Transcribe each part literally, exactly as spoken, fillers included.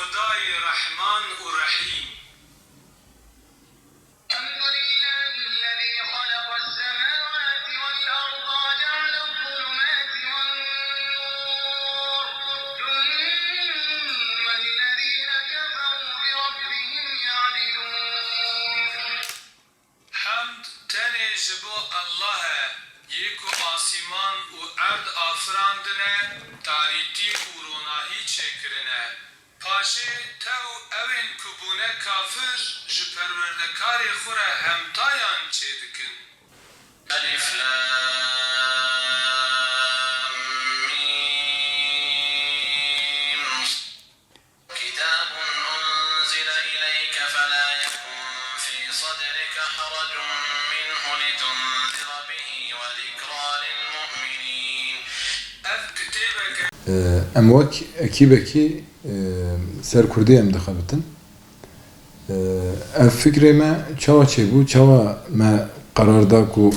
Xwedayê Rehman û Rehîm. الحمد لله الذي خلق السماوات والأرض وجعل الظلمات والنور ثم الذين كفروا بربهم يعدلون. Hemd tenê ji bo Allah e, yê ku asîman û erd afirandine, tarîtî û ronahî çêkirine. Paşê tew ewên ku bûne kafir, ji Perwerdekarê xwe re hemtayan çêdikin. ألف لام ميم. كتاب أنزل إليك فلا يكن في صدرك حرج منه لتنذر به وذكرى للمؤمنين. Ev kitêbeke. Em wek ekîbekî, e, ser kurdî em dixebitin. E, ev fikrê me çawa çêbû, çawa me qerar da ku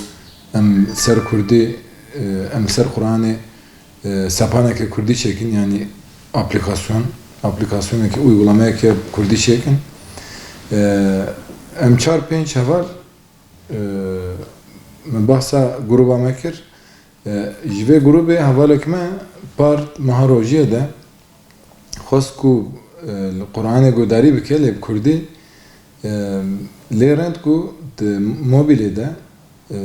em ser kurdî, e, em ser Qur'anê, e, sepaneke kurdî çêkin, yanî aplikasyon, aplikasyoneke, uygulameyeke kurdî çêkin. E, em çar pênc heval, e, me behsa grûba me kir. E, ji vê grûbê hevalek me par meha rojiyê de xwest ku, e, li Qur'anê guhdarî bike, lê bi kurdî, e, lê rend ku di mobîlê de, e,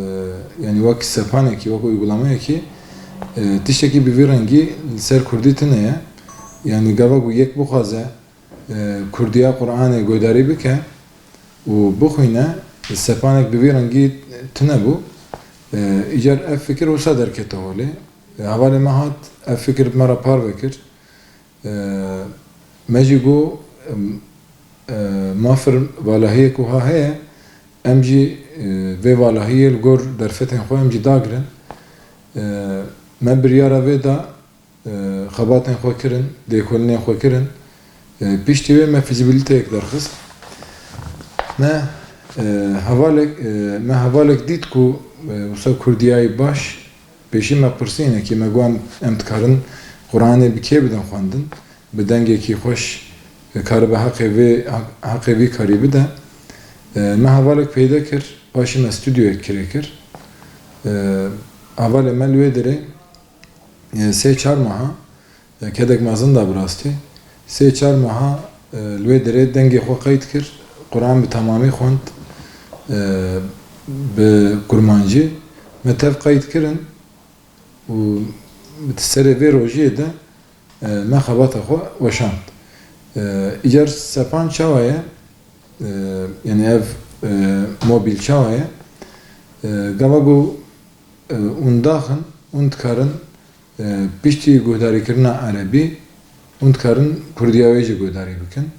yanî wek sepanekî, wek uygulameyekî, e, tiştekî bi vî rengî li ser kurdî tune ye. Yanî gava ku yek bixwaze, e, kurdiya Qur'anê guhdarî bike û bixwîne, sepanek bi vî rengî tune bû. E, îcar ev fikir wisa derkete holê. E, hevalê me hat, ev fikir bi me re parve kir. E, me jî got, em, e, mafir valahiyek wiha heye, em jî, e, vê valahiyê li gor derfetên xwe em jî dagirin. E, me biryara vê da, e, xebatên xwe kirin, lêkolînên xwe kirin. E, piştî wê me fîzîbîlîteyek derxist. Me, e, hevalek, e, me hevalek dît ku, e, wisa kurdiyayî baş, pêşî me pirsî hinekî, me got em, em dikarin Quranê bi kê bidin xwendin, bi dengekî xweş, e, karibe heqê vê, heq-, heqê vî karî bide. E, me hevalek peyde kir, paşî me stûdyoyek kirê kir. E, hevalê me li wê derê, e, sê çar meha, e, kedek mezin da bi rastî. Sê çar meha, e, li wê derê dengê xwe qeyd kir, Quran bi temamî xwend, e, bi kurmancî. Me tev qeyd kirin û di serê vê rojiyê de, e, me xebata xwe weşand. E, îcar sepan çawa ye? E, yanî ev, e, mobîl çawa ye? E, gava ku, e, hûn daxin, hûn dikarin, e, piştî guhdarîkirina erebî, hûn dikarin kurdiya wê jî guhdarî bikin.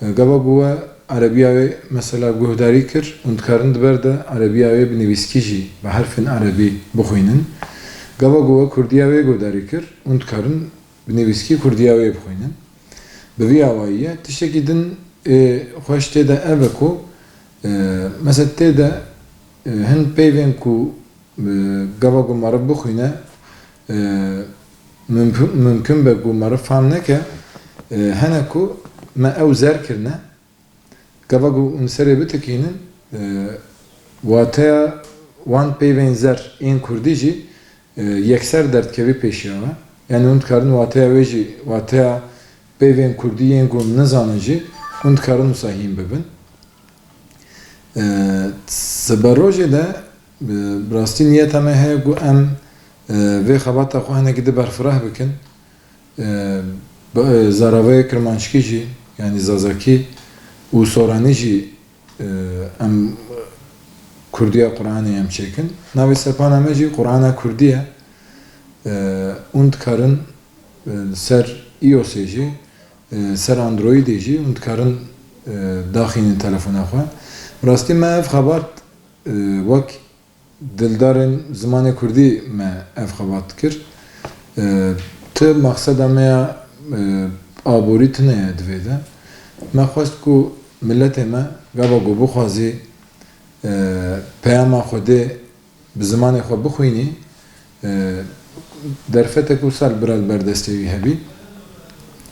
E, gava ku we erebiya wê mesela guhdarî kir, hûn dikarin di ber de erebiya wê bi nivîskî jî, bi herfên erebî bixwînin. Gava ku we kurdiya wê guhdarî kir, hûn dikarin bi nivîskî kurdiya wê bixwînin. Bi vî awayî ye. Tiştekî din ê xweş tê de ev e ku, e, mesela tê de, e, hin peyvên ku, e, gava ku meriv bixwîne, e, mumkun, mumkin be ku meriv fam neke, e, hene ku me ew zer kirine. Gava ku hûn serê bitikînin, e, wateya wan peyvên zer ên kurdî jî, e, yekser derdikevî pêşiya we. Yanî hûn dikarin wateya wê jî, wateya peyvên kurdî yên ku nizanin jî, hûn dikarin wisa hîn bibin. E, siberojê de, e, bi rastî niyeta me heye ku em, e, vê xebata xwe hinekî di berfireh bikin. E, bi, e, zaravayê kirmanckî jî, yanî zazakî û soranî jî, e, em kurdiya Quranê em çêkin. Navê sepana me jî Qurana Kurdî ye. E, hûn dikarin, e, li ser iOSê jî, e, ser Androidê jî hûn dikarin, e, daxînin telefona xwe. Bi rastî me ev xebat, e, wek dildarên zimanê kurdî me ev xebat kir. E, ti mexseda me ya, e, aborî tune ye di vê de. Me xwest ku miletê me gava ku bixwazî, e, peyama Xwedê bi zimanê xwe bixwînî, e, derfetek wisa li bira li ber destê wî hebî.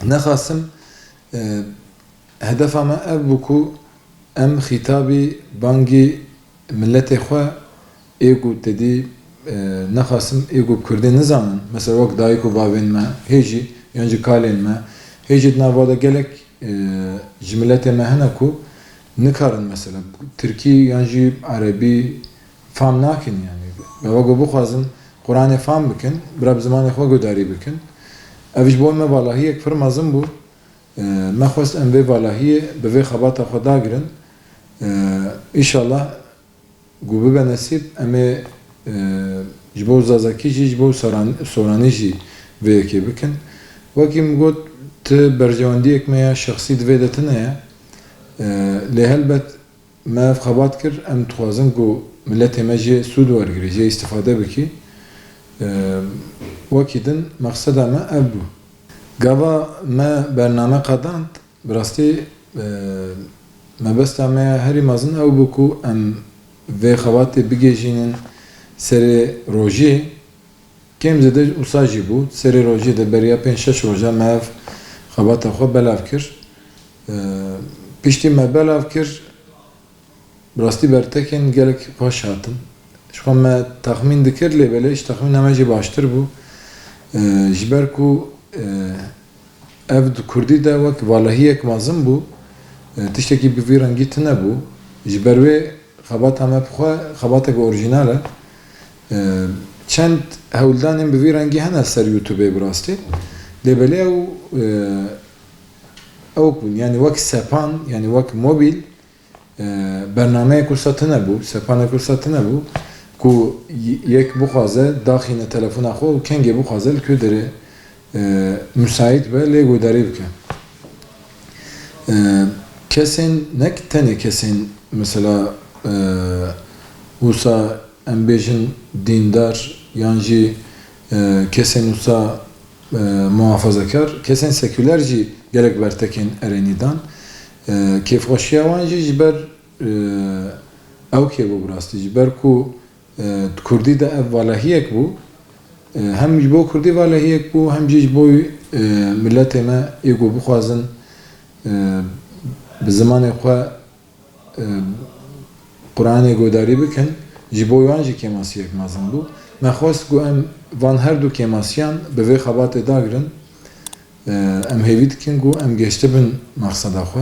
Nexasim E, hedefa me ev bû ku em xîtabî bangî miletê xwe ê ku te dî, e, nexasim ê ku bi Kurdî nizanin, mesela wek dayik û bavên me hê jî, yan jî kalên me hê jî di nava de gelek, e, ji miletê me hene ku nikarin mesela Tirkî yan jî Erebî fam nakin yani. Ewa ku bixwazin Quranê fam bikin, bira bi zimanê xwe gudarî bikin. Ev ji bo me valahiyek pir mezin bû. E, me xwest em vê valahiyê bi vê xebata xwe dagirin. E, îşallah ku bibe nesîb em ê, e, ji bo Zazakî jî, ji bo Soran-, Soranî jî vê yekê bikin. Wekî min got, ti berjewendiyek me ya şexsî di vê de tune ye. E, lê helbet me ev xebat kir, em dixwazin ku miletê me jê sûd wergirê, jê îstifade bikî. E, wekî din mexseda me ev bû. Gava me bername qedand, bi rastî, e, mebesta me ya herî mezin ew bû ku em vê xebatê bigihîjînin serê rojê. Kêm zêde wisa jî bû. Serê rojê de beriya pênc şeş roja me ev xebata xwe belav kir. E, piştî me belav kir, bi rastî bertekên gelek xweş hatin. Ji xwe me texmîn dikir, lê belê ji texmîna me jî baştir bû. E, ji ber ku, e, ev di kurdî de wek valahiyek mezin bû, e, tiştekî bi vî rengî tune bû. Ji ber wê xebata me bi xwe xebatek orîjinal e. E, çend hewldanên bi vî rengî hene ser YouTubeê bi rastî. Lê belê ew, e, ew bûn, yani wek sepan, yani wek mobîl, e, bernameyek wisa tune bû, sepanek wisa tune bû ku y-, yek bixwaze daxîne telefona xwe û kengê bixwaze li ku derê, e, müsait be, lê guhdarî bike. E, kesên, ne tenê kesên, mesela, e, wisa em bêjin dîndar yan jî, e, kesên wisa, e, muhafazakar, kesên seküler jî gelek bertekên erênî dan. E, kêfxweşiya wan jî ji ber, e, ew kê bû bi rastî. Ji ber ku, e, di kurdî de ev valahiyek bû, e, hem ji bo kurdî valahiyek bû, hem jî ji bo, e, miletê me ê ku bixwazin, e, bi zimanê xwe, e, Quranê guhdarî bikin, ji bo wan jî kêmasiyek mezin bû. Me xwest ku em van her du kêmasiyan bi vê xebatê dagirin. E, em hêvî dikin ku em gehiştibin mexseda xwe.